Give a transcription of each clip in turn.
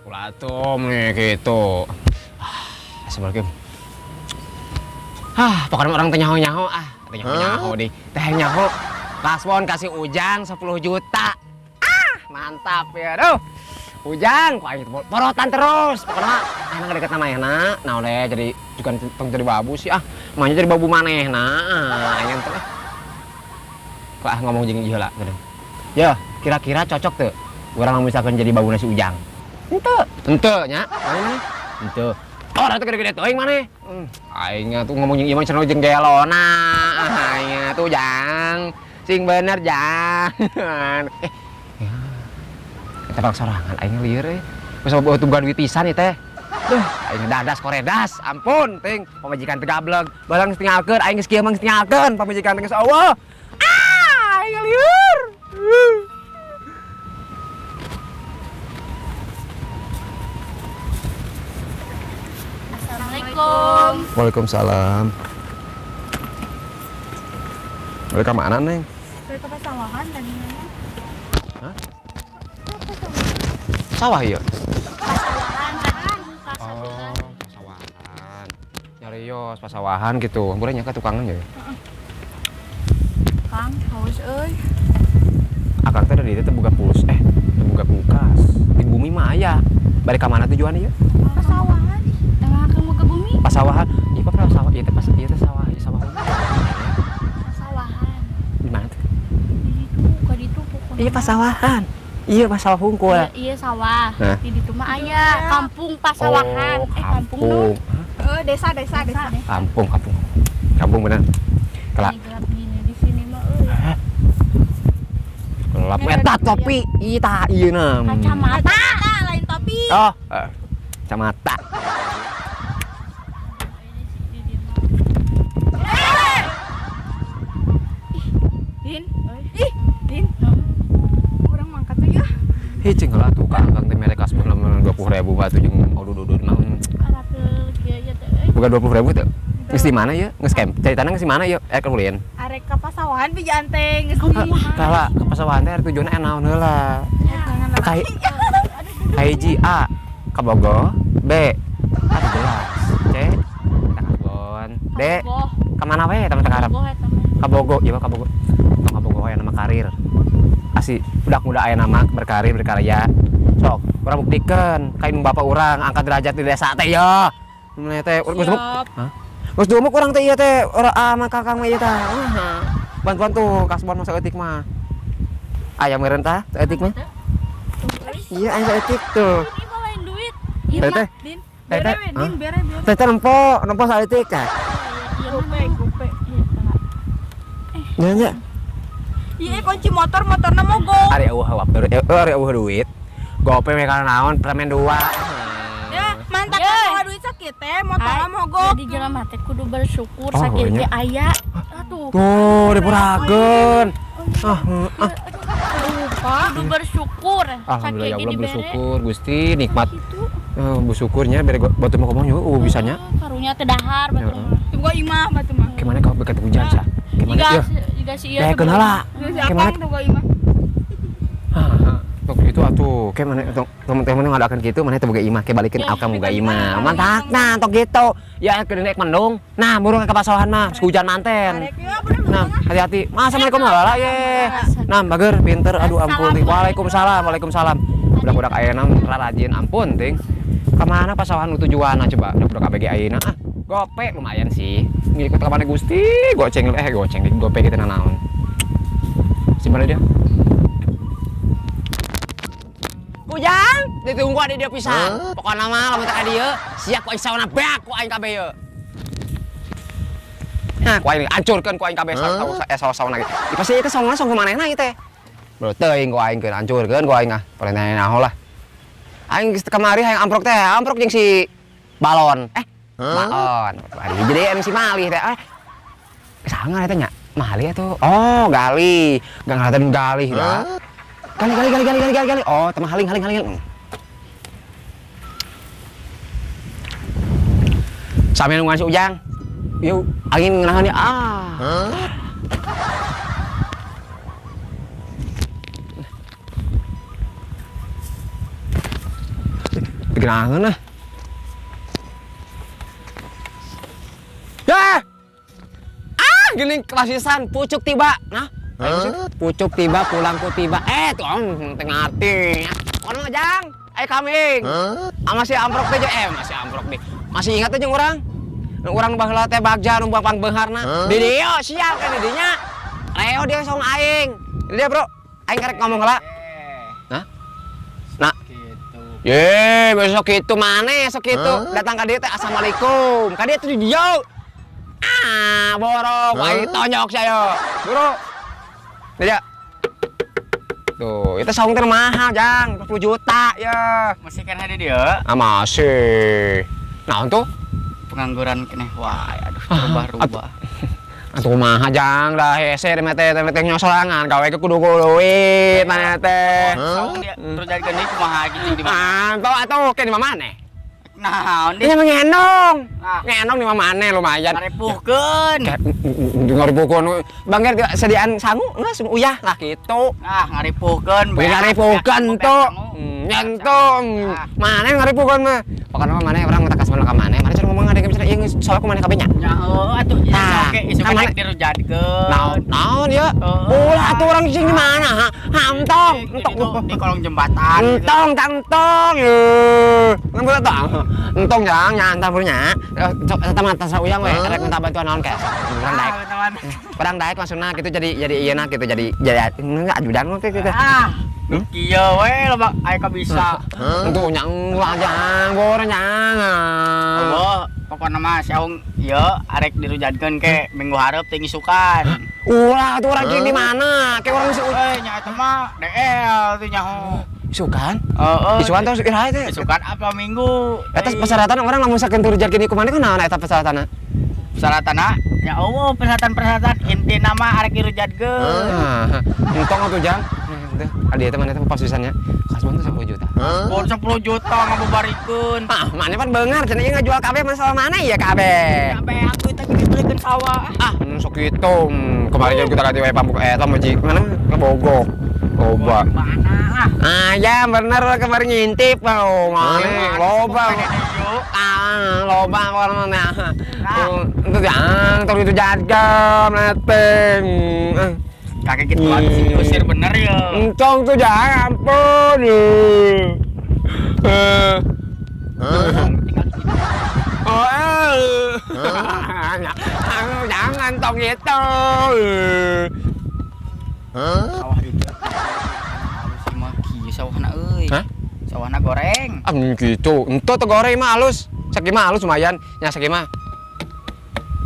Ulatum nih gitu. Ah, Assalamualaikum. Ah, pokoknya orang teh nyaho-nyaho ah, teh nyaho-nyaho deh. Teh nyaho. Kasbon kasih Ujang 10 juta. Ah, mantap ya. Duh. Ujang, kok aing porotan terus. Pokoknya aing deket sama manehna. Nah, oleh jadi juga tong jadi babu sih ah. Maunya jadi babu manehna. Ah, aing teh. Kok ah ngomong jeung ieu lah gitu. Ya, kira-kira cocok tuh. Urang misalkan jadi babu si Ujang. Henteu. Henteu nya. Mana mana? Henteu. Oh, ratu gede-gede teuing maneh. Aing tuh ngomong jeung ieu mah cenah jeung gelona. Aing tuh Jang. Sing bener Jang. Eh. Ya. Kita bak sorangan aing lieur euy. Geus butuh bukan duit pisan ieu teh. Duh, aing dadas koredas. Ampun, ting. Pamajikan teh gablek. Barang geus tinggalkeun, aing geus kieu mah geus tinggalkeun. Pamajikan teh geus eueuh. Ah, aing lieur. Assalamualaikum. Waalaikumsalam. Balik ke mana, Neng? Dari ke pasawahan tadi. Hah? Sawah iya? Pasawahan kan. Oh, pasawahan. Nyarios pasawahan gitu. Boleh nya ka tukangan ya? Kang, haus euy. Akang teh dari teh boga pulus, eh, teu boga kulkas. Di bumi mah aya. Balik ka mana tujuan ieu? Pasawahan. Ih, emang akang mau ke bumi? Pasawahan. Ieu apa sawah? Ieu teh pas ieu teh sawah, ieu sawah. Pasawahan. Di mana tuh? Di ditu, ka ditu pokoknya. Iya pasawahan. Iya pasawah hungkul. Iya, iya sawah. Nah. Di ditu mah aya kampung pasawahan. Oh, Eh, kampung kampung. nu. Hah? Desa, desa, desa. Kampung, kampung. Kampung bener. Kelak. Ini gelap gini di sini mah euy. Gelap eta topi. Iya tah ieu na. Kacamata. Lain topi. Oh, kacamata. Ini di dieu mah. Din. Ih, Din. Urang mangkat tuh ya. Hei cing heula tuh ka Akang teh mere kasbon lamun 20.000 batu jeung udud-udud naon. Arapel kieu ya teh euy. Boga 20.000 teh. Geus di mana ieu? Geus camp. Caritana geus di mana ieu? Eh ulin. Arek ka pasawahan bijaan teh geus di. Kala ke pasawahan teh tujuanna naon heula. Kai Hiji A ka Bogor, B aduh jelas. C ka kasbon, D Kabogoh. ka mana we eta mah teh karep? Kabogoh eta mah. Ka Bogo, ieu mah ka Bogo. Tong ka Bogo aya nama karir. Asli budak muda aya nama berkarir berkarya. Sok, urang buktikeun ka indung bapa urang angkat derajat di desa teh ya. Mun teh geus dumuk. Hah? Geus dumuk urang teh ieu teh ora ah mah kakang mah ieu tah. Wah. Bantuan tuh kasbon mah saeutik mah. Aya meureun tah saeutik mah. Iya aya saeutik tuh. Ini mah lain duit. Ieu Teh mah teh. Din. Teh Bere teh. we, Din, bere, bere. Teh teh nempo, nempo saeutik tah. iya Gope, mah. gope. Iya, tah. Nya nya. Iya, kunci motor, motorna mogok. Ari eueuh waktu ari eueuh duit. Gope we kana naon permen dua. Ya, mantap Ye. kan duit sakit teh, motorna mogok. Jadi jelema teh kudu bersyukur Oh, sakieu nya. ge aya. Atuh. Tuh, dipurakeun. Ah, ah. Lupa. Kudu bersyukur. Alhamdulillah ya Sakieu ge Allah dibere. bersyukur Gusti nikmat. Gitu. Bersyukurnya bere batu mah komo bisanya. Heeh, karunya teh dahar batu Heeh. mah. Tunggu imah batu mah. Gimana kalau bekat hujan sah? Gimana Jika ya? jika si ieu Ya teh kenal Geus Gimana? akang tunggu imah. Hah, tok itu atuh. Kayak mana tok temen-temen ngadakan gitu mana teh boga imah kayak balikin Ya, akang boga imah. Mantap nah tok gitu. Ya ke nek mendung. Nah, burung ke pasawahan mah hujan manten. Arek ya, bener. Nah, hati-hati. Mas, Assalamualaikum lala ye. Nah, bager pinter. Aduh ampun ting. Waalaikumsalam, waalaikumsalam. Budak-budak ayeuna rarajin ampun ting. Kemana pasawahan nu tujuanna coba? Budak-budak ABG ayeuna. Ah, gope lumayan sih. Ngikut ka mana Gusti, goceng eh goceng di gope kita nanaon. Si mana dia? Kujang, ditunggu ada dia pisan. Pokokna mah lamun teh ka dieu, siap ku aing sauna beak ku aing kabeh ye. Nah, ku aing hancurkeun ku aing kabeh sauna sauna ge. Di pasti itu sauna song manehna ieu teh. Bro teuing ku aing keun hancurkeun ku aing ah. Paling nyaho lah. Aing kemari hayang amprok teh, amprok jeung si balon. Balon. Jadi MC Malih teh. Sangar eta nya. Malih atuh. Oh, gali. Gang ngalaten gali dah. Gali gali gali gali gali gali. Oh, teman haling haling haling. Sambil nungguan si Ujang. Yuk, angin ngenahan ya. Ah. Gerangan lah. Ya. Ah, gini klasisan pucuk tiba. Nah, pucuk tiba, pulangku tiba. Tuh tengah ngerti. Ono Jang, ayo kaming. Masih amprok teh, masih amprok deh. Masih ingat aja orang? Orang baheula teh bagja nu bapang beungharna. Di dieu sial kan di dinya. Leo dia song aing. Di dia, Bro. Aing karek ngomong heula. Hah? Nah. Gitu. Ye, besok itu maneh sok kitu. Datang ka dieu teh assalamualaikum. Ka dieu teh di dieu. Ah, borong aing tonyok saya. Bro. Di dia. Tuh, itu saung teh mahal, Jang. 20 juta ya. Masih kan ada dia? Ah, masih. Nah, tuh pengangguran keneh wae, aduh, rubah-rubah. Atuh kumaha Jang, dah hese teh teh teh nyosolangan gawe ke kudu duit maneh teh. Saung dia terus jadi geuning kumaha gitu di mana? Ah, tau atuh ke di maneh. Naon Ini mah ngendong. Ah. Ngendong di maneh lumayan. Ngarepuhkeun. Ngarepuhkeun. Bangger sediaan sangu geus uyah lah kitu. Ah, ngarepuhkeun. Ngarepuhkeun tuh. Nyentuh. Maneh ngarepuhkeun mah. Pokoknya mah maneh urang minta kasih ka maneh. Maneh cara ngomong ada misalnya ieu geus soal ku maneh kabeh nya. Nya heuh atuh oke isuk rek dirujadkeun. Naon naon ya? Ulah atuh urang cing di mana? Ha entong, entong di kolong jembatan. Entong tang entong. Ye. Ngan tah. Entong jang nyantar punya. Sok eta mah tas uyang we rek minta bantuan naon kayak. Urang daek. Urang daek maksudna gitu jadi ieu na gitu jadi ajudan mah gitu. Ah. Kieu we loba aya ka bisa. Entuh nyang ulah jang, bor nyang. Oh, pokona mah saung ieu arek dirujadkeun ke minggu hareup teh ngisukan. Ulah atuh urang di mana? Ke urang si nya eta mah DL teh nyaho. Isukan? Heeh. Isukan terus iraha teh. Isukan apa minggu? Eta persyaratan urang lamun sakeun dirujadkeun ieu kumaha kan naon eta persyaratanna? Persyaratanna nya eueuh persyaratan-persyaratan intina mah arek dirujadkeun. Entong atuh Jang. Adi eta mana teh pas pisannya. Kasbon tuh 10 juta. Kasbon 10 juta ngabubarikeun. Ah, mana pan beungar cenah ieu ngajual kabeh masalah mana ieu kabeh. Kabeh aku teh dibelikeun sawah. Ah, sok kitu. Kemarin kita ganti wae pambuk eta mah mana ke Bogor. Loba. Mana ah? Ah, ya bener kemarin ngintip oh, mana loba. Ah, loba orang mana. Itu jang, terus itu jadgam neteng. Kakek gitu aja sih diusir bener ya. Entong tuh jangan ampun. Oh, jangan tong gitu. Sawah itu. Halus mah kieu sawahna euy. Hah? Sawahna goreng. Ah gitu. Ento teh goreng mah halus. Saki mah halus lumayan. Nya saki mah.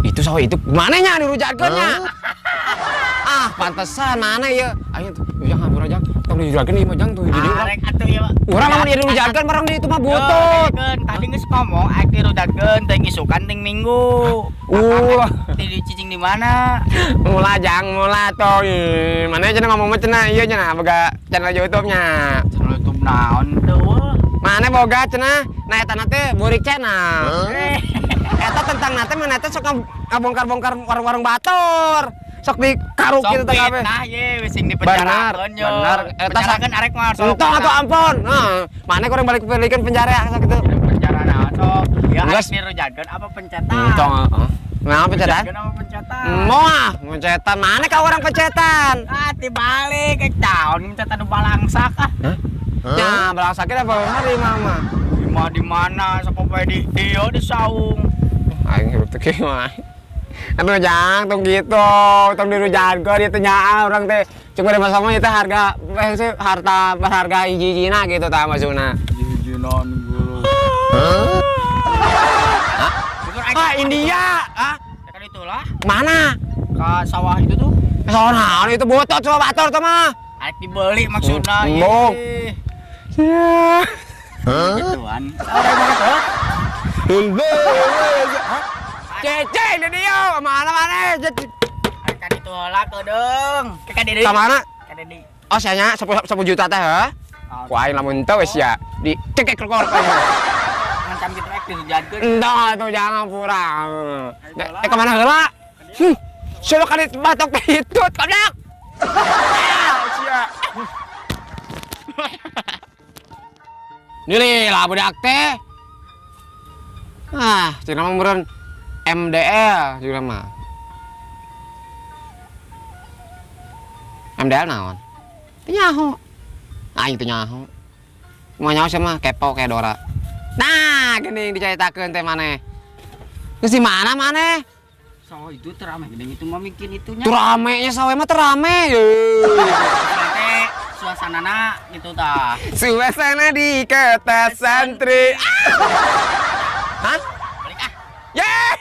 Itu sawah itu mana nya dirujadkeun nya? Ah, pantesan mana ya? Ayo tuh, jangan ngabur aja. Tong dirujadkeun ieu mah jang tuh di dieu. Arek atuh ieu. Urang lamun dirujadkeun barang di itu mah butut. Tadi geus ngomong arek dirujadkeun teh ngisukan ting minggu. Ulah, teh dicicing di mana? Mula jang, mula tuh. Mana cenah ngomong mah cenah ieu cenah boga channel YouTube-nya. Channel YouTube naon tuh? Mana boga cenah? Nah eta teh burik channel. Eta tentang nate mana teh sok ngabongkar-bongkar warung-warung batur. Sok di karuk gitu teh kabeh. Nah ye wis sing dipenjarakeun yo. Benar. Eta penjarakeun arek mah sok. Entong atuh ampun. Heeh. Mana kurang balik-balikan penjara sok gitu. Penjara naon sok. Ya arek dirujadkeun apa pencetan? Entong heeh. Nah, pencetan? Kenapa pencetan? Moah, pencetan. Mana kau orang pencetan? Ah, dibalik ke tahun pencetan nu balangsak ah. Hah? Ya, balangsaknya apa hari mama? Di mana? Sapa bae di dia di saung. Aing hirup teh kieu mah. Aduh jang, tong gitu, tong dirujankeun ieu teh nyaa urang teh. Cuma di masa mah ieu teh harga harta berharga hiji-hijina gitu tah maksudna. Hiji-hijinan guru. Hah? Ah, India. Hah? Kan itulah. Mana? Ke sawah itu tuh. Ke sawah naon itu botot sawah bator tuh mah. Arek dibeli maksudna. Embung. Ih. Gituan. Cece di dia mana mana. Arek ka ditu heula kedeung. Ka deui. Ka mana? Ka deui. Oh, sia 10 juta teh heuh. Ku aing lamun teu wis ya dicekek rekor. Ngancam kitu rek dirujadkeun. Entah tuh jangan kurang. Eh kemana heula? Suruh kali batok hitut goblok. Sia. Nili lah budak teh. Ah, cina mah meureun MDL cina mah. MDL naon? Teu nyaho. Aing teu nyaho. Mau nyaho sia mah kepo kayak Dora. Nah, geuning dicaritakeun teh maneh. Geus di mana maneh? So itu terame geuning itu mah bikin itunya. Tuh rame nya sawe mah terame. Teh suasanana gitu tah. Suasana di kota santri. Hah? Balik ah. Yeay!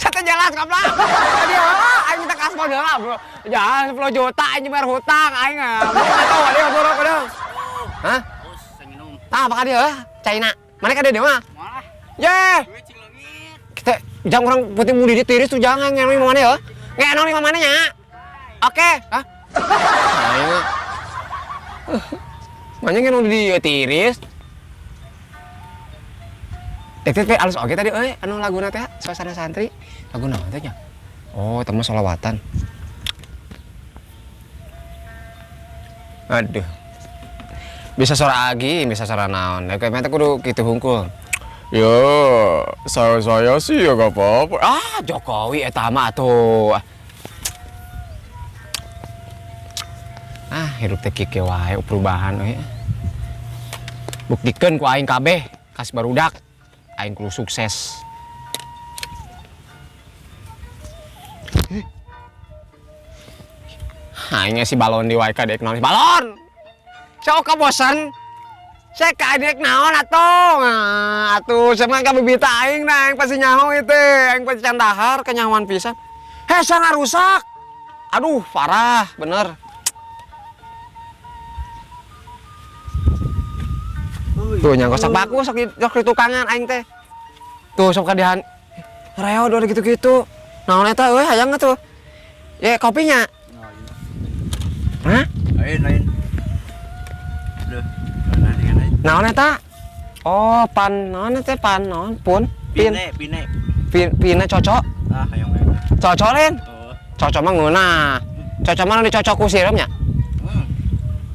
Satu jelas goblok. Tadi heula aing minta kasbon heula, Bro. Jangan 10 juta aing bayar hutang aing. Buru atuh dia buru kudu. Hah? Terus saya minum. Tah apa dia heuh? China. Mana ka dia mah? Moal ah. Ye! Duit cing leungit. Kita jangan orang putih mudi di tiris tuh jangan ngenong mana ya? Ngenong di mana nya? Oke, hah? Aing mah. Mana ngenong di tiris? Teh teh alus oge tadi euy anu laguna teh suasana santri. Lagu naon teh nya? Oh, eta mah sholawatan. Aduh. Bisa suara agi, bisa suara naon. Da teh kudu kitu hungkul. Ya, saya sih ya gak apa-apa. Ah, Jokowi eta mah atuh. Ah, hirup teh kieu wae perubahan euy. Buktikeun ku aing kabeh, kas barudak. Aing kudu sukses. Aing si balon di wae ka dek naon balon. Sok bosan. Saya ka dek naon atuh. Nah, atuh sama ka bibita aing nah aing pasti nyaho ieu teh. Aing pasti can dahar kenyahoan pisan. Hese ngarusak. Aduh, parah bener. Tuh nyangko sok baku sok di tukangan aing teh. Tuh sok kadihan reo udah gitu-gitu. Naon eta euy hayang atuh. Ye kopinya. Hah? Lain lain. Duh, Naon eta? Oh, pan naon teh pan naon pun pin. Pine, pine. Pin pine cocok. Ah, hayang we. Cocok lain. Oh. Cocok mah ngeunah. Cocok mah nu dicocok ku sireum nya.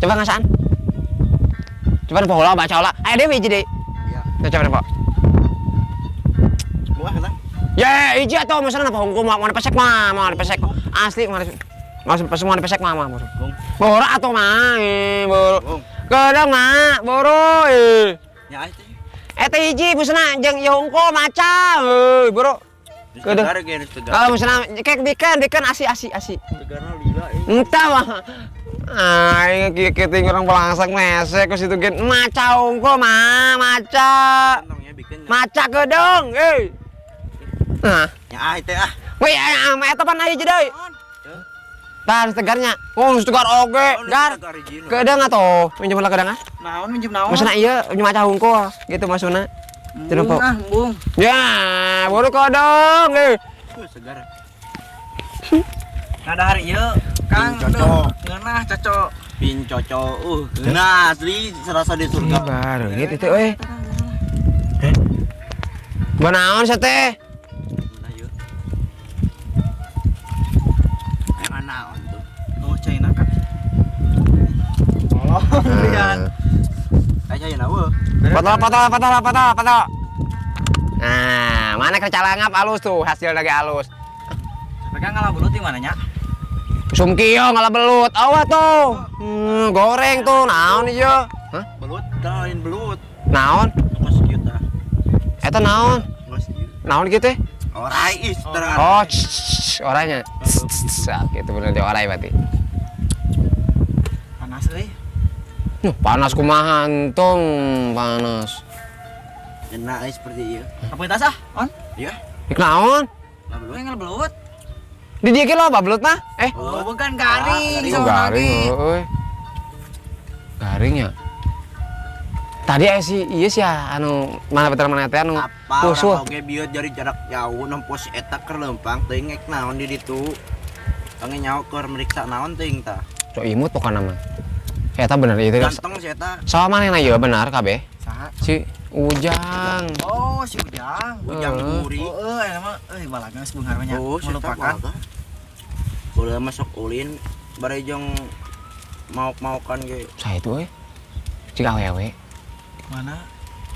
Coba ngasaan. Coba nempo heula baca heula. Aya deui hiji deui. Iya. Coba nempo. Buah eta. Ye, hiji atuh misalna nempo hungkul moal dipesek mah, moal dipesek. Asli moal dipesek, moal dipesek mah mah. Bung. Boro atuh mah, boro. Bung. Kedeung mah, boro eh. Nya teh. Eta hiji busna jeung ieu hungkul maca, heuy, boro. Kedeung. Tegar ge tegar. Kalau misalnya kayak bikin asi asi asi. Tegarna lila euy. Entah mah. Aing kieu kieu ting urang pelangsak mesek ku situ gen maca hungkul mah, maca. Maca kedeung, euy. Nah, Nya teh ah. Wih, eta pan hiji deui. Tah, tegarnya. Oh, tegar oge, gar. Kedeung atuh, minjem heula kedeung ah. Naon minjem naon? Maksudna ieu minjem maca hungkul gitu maksudna. Teu nempo. Ah, embung. Ya, baru kedeung euy. Segar. Kada hari ieu, Kang. Cocok. Ngeunah cocok. Pin cocok. Ngeunah asli serasa di surga. Bareungit itu euy. Heh. Banaon sia teh? Ngeunah ieu. Yang naon tuh? Oh, China kan. Tolong lihat. Kayak China eueuh. Patol patol patol patol patol. Nah, mana kercalangap halus tuh, hasil lagi halus. Tapi kan ngalah belut di mana nya? Sumkiyo ngalah belut. Awa tuh. Goreng tuh, naon ieu? Hah? Belut, lain belut. Naon? Kos kieu tah. Eta naon? Kos kieu. Naon kieu teh? Orai is terang. Oh, orangnya. Gitu bener di orai berarti. Panas euy. Panas kumaha antum, panas. Enak euy seperti ieu. Apa tas ah, On? Iya. Ik naon? Lah belut. Ngalah belut. Di dieu ge loba belut mah. Oh, bukan garing. Oh, garing euy. Garing ya. Tadi si ieu sih ya anu mana beter mana teh anu Apa pusuh. orang oge bieu dari jarak jauh nempo si eta keur leumpang teuing ek naon di ditu. Pange nyaho keur meriksa naon teuing tah. Cok imut pokona mah. Eta bener ieu teh. Ganteng si eta. Saha manehna ieu benar kabeh? Saha? Si Ujang. Oh, si Ujang. Ujang guri. Oh, euy mah euy balaga geus beunghar mah nya. Oh, si eta Melupakan. balaga. Boleh masuk ulin bare jeung maok-maokan ge. Saha itu euy? Cik awewe. Mana?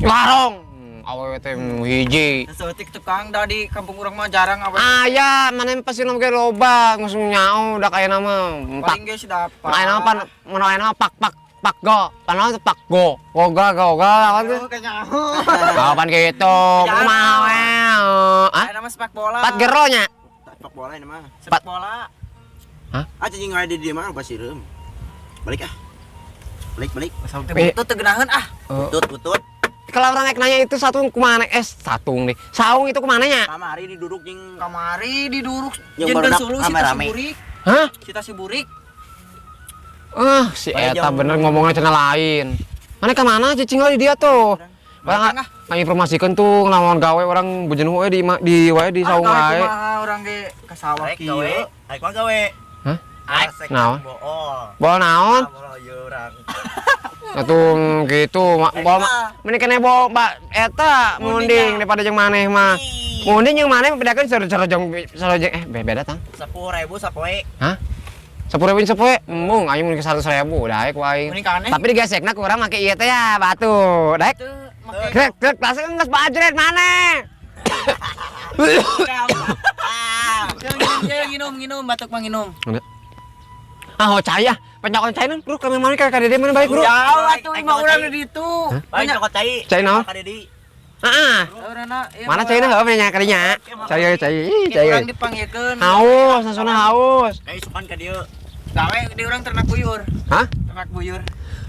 Larong. Awewe teh hiji. Seeutik tukang da di kampung urang mah jarang awewe. Aya, mana pasti nom ge loba geus nyao udah kaya nama. Pak. Paling ge si dapat. Aya nama pan, mun aya nama pak pak pak go. Pan pak go. Goga goga apa tuh? Oh, kayaknya. Kapan gitu? Kumaha we? Hah? Aya nama sepak bola. Pat gero nya. Sepak bola ini mah. Sepak bola. Hah? Ah cicing wae di dieu mah pasti reum. Balik ah. Balik balik. Asal teh butut teu geunaheun ah. Butut butut. Kalau orang naik nanya itu satu kemana? Satung nih. Saung itu kemana nya? Kamari diduruk jeung Kamari diduruk Yang jeung barudak sulu si rame-rame. Burik. Hah? Sita si Burik. Ah, si eta bener ngomongnya cenah lain. Mana ke mana cicing di dia tuh? Orang ngainformasikeun tuh ngelawan gawe orang bejenuh we di wae di saung wae. Kumaha urang ge ka sawah kieu. Aik mah gawe. Hah? Asek Naon? Bool. Bol naon? Bool ieu urang. Atuh gitu, bol mending kene bol mbak eta munding daripada jeung maneh mah. Munding jeung maneh bedakeun sarojong sarojong beda tang. 10.000 sapoe. Hah? 10.000 sapoe? Embung aing mun ke 100.000 daek ku aing. Tapi digesekna ku urang make ieu teh ya batu. Daek. Grek grek langsung geus bajret maneh. Nginum batuk mah nginum. Ah, oh cai ah. Penyakon cai bro, kami mana ka Dede mana balik, bro. Jauh atuh imah urang di ditu. Banyak kok cai. Cai naon? Ka Dedi. Heeh. Mana caina heuh nya kadinya. Cai cai cai. Urang dipanggilkeun. Haus, langsungna haus. Kayak isukan ka dieu. Gawe di urang ternak buyur. Hah? Ternak buyur.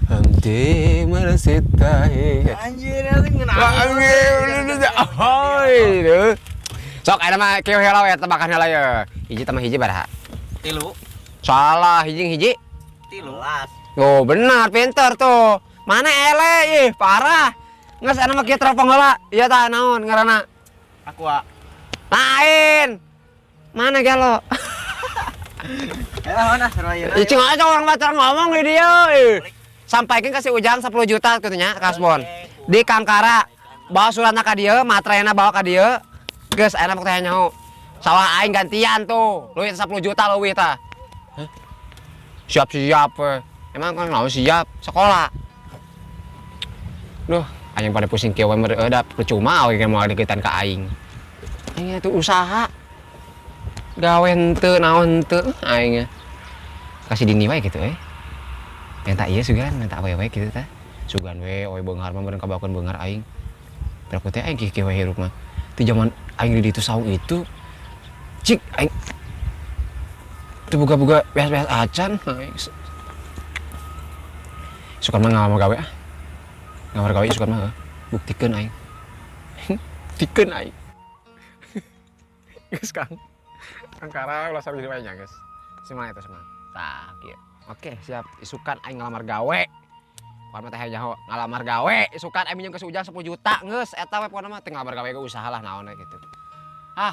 Hante merasitahi. Anjir, anjing ngeunah. Anjir. Sok aya mah kieu heula we tebakan heula ye. Hiji tambah hiji baraha? 3. Salah, hiji hiji. 3. Oh, benar, pinter tuh. Mana ele ih, parah. Geus aya mah kieu teropong heula. Ieu tah naon ngaranna? Aqua. Lain. Mana gelo? Mana seru ayeuna. Cing aja orang baca ngomong di dia. Sampaikan kasih Ujang 10 juta katanya kasbon. Di Kangkara. Bawa suratna ka dieu, materaina bawa ka dieu. Geus aya mah teh nyaho. Sawah aing gantian tuh. Leuwih 10 juta leuwih tah. Siap-siap we. Emang kan naon siap sekolah. Duh, aing pada pusing kieu we da percuma we moal diketan ka aing. Aing itu usaha. Gawe henteu naon henteu aing. Kasih dini wae gitu Minta ieu sugan, minta awewe gitu tah. Sugan we oe beunghar mah meureun kabakeun beunghar aing. Berapa teh aing kieu we hirup mah. Ti zaman aing di ditu saung itu cik aing teu boga-boga beas-beas acan aing. Sukan mah ngalamar gawe ah. Ngalamar gawe sukan mah buktikeun aing. Buktikeun aing. Geus Kang. Kangkara ulah sampe wae nya geus. Semangat eta semangat. Tah kieu. Oke, siap. Isukan aing ngalamar gawe. Pokona mah teh nyaho ngalamar gawe, isukan aing minjem ke si Ujang 10 juta geus eta we pokona mah teu ngalamar gawe ge usaha lah naon we gitu. Ah.